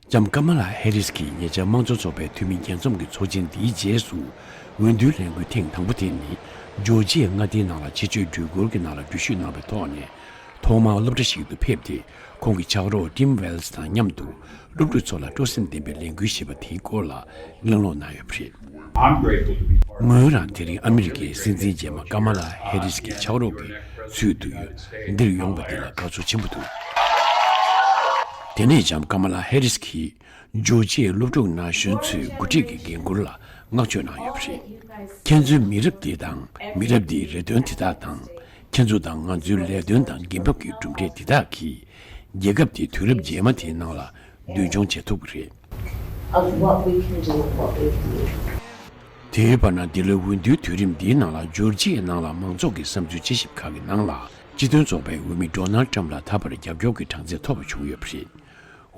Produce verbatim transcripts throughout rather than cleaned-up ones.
ལྕམ་ཀ་མ་ལ་ཧེ་རིས་ཀྱིས་ཉེ་ཆར་དམངས་གཙོ་ཚོགས་པའི་འཐུས་མི་རྒྱས་འཛོམས་ཀྱི་ཚོགས་ཆེན་འདིའི་རྗེས་སུ་འོས་བསྡུའི་ལས་འགུལ་ཐེངས་དང་པོ་དེ་ནི་ཇོར་ཇི་ཡའི་མངའ་སྡེའི་ནང་ལ་ཕྱི་སྤྱོད་འགྲུལ་འཁོར་གྱི་ནང་ལ་འགྲུལ་བཞུད་གནང་བའི་ཐོག་ནས། ཐོག་མར་སློབ་གྲྭ་ཞིག་ཏུ་ཕེབས་ཏེ། ཁོང་གི་ཕྱག་རོགས་ཊིམ་ཝེལ་སི་དང་མཉམ་དུ་སློབ་ཕྲུག་ཚོ་ལ་སྤྲོ་སེམས་ལྡན་པའི་ལས་འགུལ་ཞེས་པ་དེའི་སྐོར་ལ་གླེང་སློང་གནང་ཡོད་པ་རེད། I'm grateful to be part of ངོས་རང་དེ་རིང་ཨ་མི་རི་ཀའི་སྲིད་འཛིན་རྗེས་མ་ཀ་མ་ལ་ཧེ་རིས་ཀྱི་ཕྱག་རོགས་ཀྱི་ཚུལ་དུ་འདིར་ཡོང་བ་འདི་ལ་དགའ་ཚོར་ཆེན་པོ་འདུག་དེ་ནས་ལྕམ་ཀ་མ་ལ་ཧེ་རིས་ཀྱིས་ཇོར་ཇི་ཡའི་སློབ་ཕྲུག་ན་གཞོན་ཚོའི་འགོ་ཁྲིད་ཀྱི་འགན་འཁུར་ལ་བསྔགས་བརྗོད་གནང་ཡོད་པ་རེད། ཁྱེད་ཚོའི་མི་རབས་འདི་དང་མི་རབས་འདིའི་རེ་འདུན་དེ་དག་དང་། ཁྱེད་ཚོ་དང་ང་ཚོའི་ལས་དོན་དང་འགན་བབ་ཀྱི་གྲུབ་འབྲས་འདི་དག་གིས་རྒྱལ་ཁབ་འདི་དུས་རབས་རྗེས་མ་དེའི་ནང་ལ་མདུན་མཆོང་བྱེད་ཐུབ་ཀྱི་རེད། Of what we can do and what we can do. དེའི་བར་ན་འདི་ལོའི་འོས་བསྡུའི་དུས་རིམ་འདིའི་ནང་ལ་ཇོར་ཇི་ཡའི་ནང་ལ་མང་ཚོགས་ཀྱི་བསམ་ཚུལ་དཔྱད་ཞིབ་ཁག་གི་ནང་ལ་སྤྱི་མཐུན་ཚོགས་པའི་འོས་མི་ཌོ་ནལ་ཊམ་ལ་ད་བར་རྒྱབ་སྐྱོར་གྱི་གྲངས་ཚད་མཐོ་བ་བྱུང་ཡོད་པ་རེད།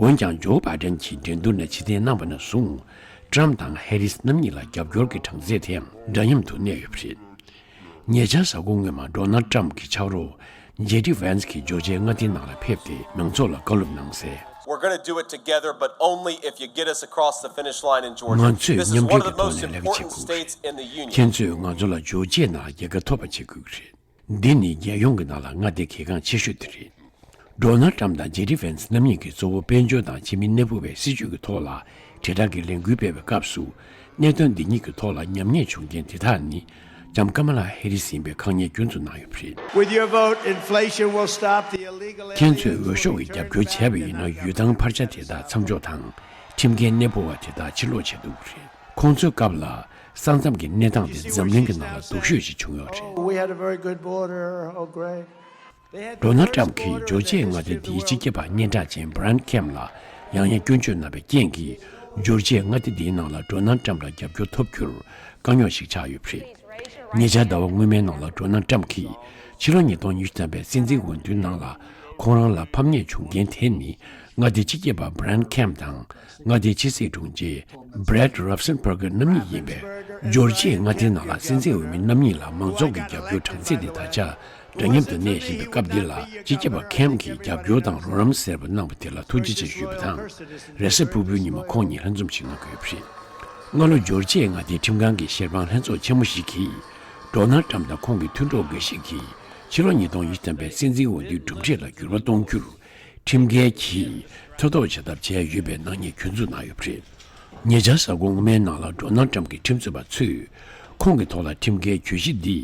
འོན་ཀྱང་ཇོ་བྷའི་ཌེན་གྱིས་འགྲན་བསྡུར་ནས་ཕྱིར་འཐེན་གནང་བ་ནས་བཟུང་ཊམ་དང་ཧེ་རིས་རྣམ་གཉིས་ལ་རྒྱབ་སྐྱོར་གྱི་གྲངས་ཚད་དེའང་འདྲ་མཉམ་དུ་གནས་ཡོད་པ་རེད། ཉེ་ཆར་གཟའ་འཁོར་སྔོན་མ་ཌོ་ནལ་ཊམ་གྱི་ཕྱག་རོགས་ཇེ་ཌི་ཝན་སི་གྱིས་ཇོར་ཇི་ཡའི་མངའ་སྡེའི་ནང་ལ་ཕེབས་ཏེ་མང་ཚོགས་ལ་བཀའ་སློབ་གནང་གསལ། We're going to do it together, but only if you get us across the finish line in Georgia. ང་ཚོས་མཉམ་འབྲེལ་གྱི་ཐོག་ནས་ལས་ཀ་བྱེད་དགོས་ཀྱི་རེད། ཁྱེད་ཚོས་ང་ཚོ་ལ་ཇོར་ཇི་ཡའི་ནང་རྒྱལ་ཁ་ཐོབ་པ་བྱེད་དགོས་ཀྱི་རེད། འདི་ནི་རྒྱལ་ཡོངས་ཀྱི་ནང་ལ་མངའ་སྡེ་གལ་འགངས་ཆེ་ཤོས་དེ་རེད། ཌོ་ནལ་ཊམ་དང་ཇེ་ཌི་ཝན་སི་རྣམ་གཉིས་ཀྱིས་གཙོ་བོ་དཔལ་འབྱོར་དང་ཕྱི་མི་གནས་སྤོ་བའི་སྲིད་ཇུས་ཀྱི་ཐོག་ལ་དྲིལ་བསྒྲགས་ཀྱི་ལས་འགུལ་སྤེལ་བའི་སྐབས་སུ། གནད་དོན་འདི་གཉིས་ཀྱི་ཐོག་ལ་ཉམས་ཉེས་བྱུང་རྐྱེན་དེ་དག་ནི་ལྕམ་ཀ་མ་ལ་ཧེ་རིས་ཡིན་པའི་ཁག་ཉེས་སྐྱོན་འཛུགས་གནང་ཡོད་པ་རེད། With your vote, inflation will stop, the illegal ཁྱེད་ཚོས་འོས་ཤོག་གི་རྒྱབ་སྐྱོར་བྱས་པ་ཡིན་ན་ཡུལ་ཐང་འཕར་ཆ་དེ་དག་མཚམས་འཇོག་དང་། ཁྲིམས་འགལ་གནས་སྤོ་བ་དེ་དག་ཕྱིར་སློག་བྱེད་ཐུབ་ཀྱི་རེད། ཁོང་ཚོའི་སྐབས་ལ་ས་མཚམས་ཀྱི་གནས་སྟངས་དེ་འཛམ་གླིང་གི་ནང་ལ་སྡུག་ཤོས་ཤིག་བྱུང་ཡོད་རེད། Oh, we had a very good border. Oh, great. ཌོ་ནལ་ཊམ་གྱིས་ཇོར་ཇི་ཡའི་མངའ་སྡེ་འདིའི་སྤྱི་ཁྱབ་པ་སྙན་གྲགས་ཅན་བྷི་རན་ཁེམ་ལ་ཡང་ཡང་སྐྱོན་བརྗོད་གནང་བའི་རྐྱེན་གྱིས། ཇོར་ཇི་ཡའི་མངའ་སྡེ་འདིའི་ནང་ལ་ཌོ་ནལ་ཊམ་ལ་རྒྱབ་སྐྱོར་ཐོབ་རྒྱུར་དཀའ་རྙོག་ཞིག་ཆགས་ཡོད་པ་རེད། ཉེ་ཆར་ཟླ་བ་སྔོན་མའི་ནང་ལ་ཌོ་ནལ་ཊམ་གྱིས་ཕྱི་ལོ་ཉིས་སྟོང་ཉི་ཤུ་ཐམ་པའི་སྲིད་འཛིན་འོས་བསྡུའི་ནང་ལ་ཁོང་རང་ལ་ཕམ་ཉེས་བྱུང་རྐྱེན་དེ་ནི། མངའ་སྡེའི་སྤྱི་ཁྱབ་པ་བྷི་རན་ཁེམ་དང་། མངའ་སྡེའི་ཕྱི་སྲིད་དྲུང་ཆེ་Brad Raffensperger རྣམ་གཉིས་ཡིན་པས། ཇོར་ཇི་ཡའི་མངའ་སྡེའི་ནང་ལ་སྲིད་འཛིན་འོས་མི་རྣམ་གཉིས་ལ་མང་ཚོགས་ཀྱི་རྒྱབ་སྐྱོར་གྲངས་ཚད་དེ་ད་ཆ་འདྲ་མཉམ་དུ་གནས་བཞིན་པའི་སྐབས་འདི་ལ། སྤྱི་ཁྱབ་པ་ཁེམ་གྱིས་རྒྱབ་སྐྱོར་དང་རོགས་རམ་ཟེར་བ་གནང་བ་དེ་ལ་ཐུགས་རྗེ་ཆེ་ཞུས་པ་དང་། རེས་གཟའ་ཕུར་བུའི་ཉིན་མོ་ཁོང་གཉིས་ལྷན་འཛོམས་ཤིག་གནང་གི་ཡོད་པ་རེད། སྔ་ལོ་ཇོར་ཇི་ཡའི་མངའ་སྡེའི་ཁྲིམས་ཁང་གི་ཤེས་དཔང་ལྷན་ཚོགས་ཆེན་མོ་ཞིག་གིས། ཌོ་ནལ་ཊམ་དང་ཁོང་གི་མཐུན་གྲོགས་འགའ་ཞིག་གིས་ཕྱི་ལོ་ཉིས་སྟོང་ཉི་ཤུ་ཐམ་པའི་སྲིད་འཛིན་འོས་བསྡུའི་གྲུབ་འབྲས་ལ་འགྱུར་བ་གཏོང་རྒྱུར། ཁྲིམས་འགལ་གྱིས་མཐུ་སྟོབས་བྱེད་ཐབས་བྱས་ཡོད་པའི་ནག་ཉེས་གྱོད་འཛུགས་གནང་ཡོད་པ་རེད། ཉེ་ཆར་གཟའ་འཁོར་སྔོན་མའི་ནང་ལ་ཌོ་ནལ་ཊམ་གྱི་ཁྲིམས་རྩོད་པ་ཚོས་ཁོང་གི་ཐོག་ལ་ཁྲིམས་འགལ་གྱོད་གཞི་འདི་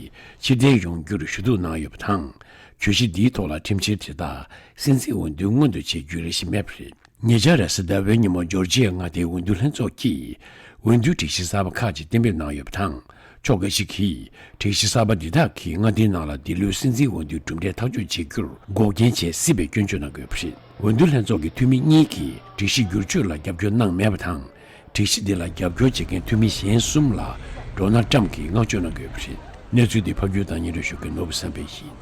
ཕྱིར་འཐེན་ཡོང་རྒྱུར་ཞུ་གཏུག་གནང་ཡོད་པ་དང་། གྱོད་གཞི་འདིའི་ཐོག་ལ་ཁྲིམས་འཆར་དེ་དག་སྲིད་འཛིན་འོས་བསྡུ་སྔོན་དུ་བྱེད་རྒྱུའི་རེ་ཞིག་མེད་པ་རེད། ཉེ་ཆར་རེས་གཟའ་ཟླ་བའི་ཉིན་མོ་ཇོར་ཇི་ཡའི་མངའ་སྡེའི་འོས་བསྡུ་ལྷན་ཚོགས་ཀྱིས་འོས་བསྡུའི་སྒྲིག་གཞི་གསར་པ་ཁག་ཅིག་གཏན་འབེབས་གནང་ཡོད་པ་དང་། ཕྱོགས་འགའ་ཞིག་གིས་སྒྲིག་གཞི་གསར་པ་འདི་དག་གིས་མངའ་སྡེའི་ནང་ལ་འདི་ལོའི་སྲིད་འཛིན་འོས་བསྡུའི་གྲུབ་འབྲས་ཐག་གཅོད་བྱེད་རྒྱུར་འགོག་རྐྱེན་བྱེད་སྲིད་པའི་སྐྱོན་བརྗོད་གནང་གི་ཡོད་པ་རེད། འོས་བསྡུ་ལྷན་ཚོགས་ཀྱི་འཐུས་མི་གཉིས་ཀྱིས་སྒྲིག་གཞི་བསྒྱུར་བཅོས་ལ་རྒྱབ་སྐྱོར་གནང་མེད་པ་དང་། སྒྲིག་གཞི་འདི་ལ་རྒྱབ་སྐྱོར་བྱེད་མཁན་འཐུས་མི་གཞན་གསུམ་ལ་ཌོ་ནལ་ཊམ་གྱིས་བསྔགས་བརྗོད་གནང་གི་ཡོད་པ་རེད། གནས་ཚུལ་འདི་ཕབ་སྒྱུར་དང་སྙན་སྒྲོན་ཞུ་མཁན་ནོར་བུ་བསམ་འཕེལ་ཡིན།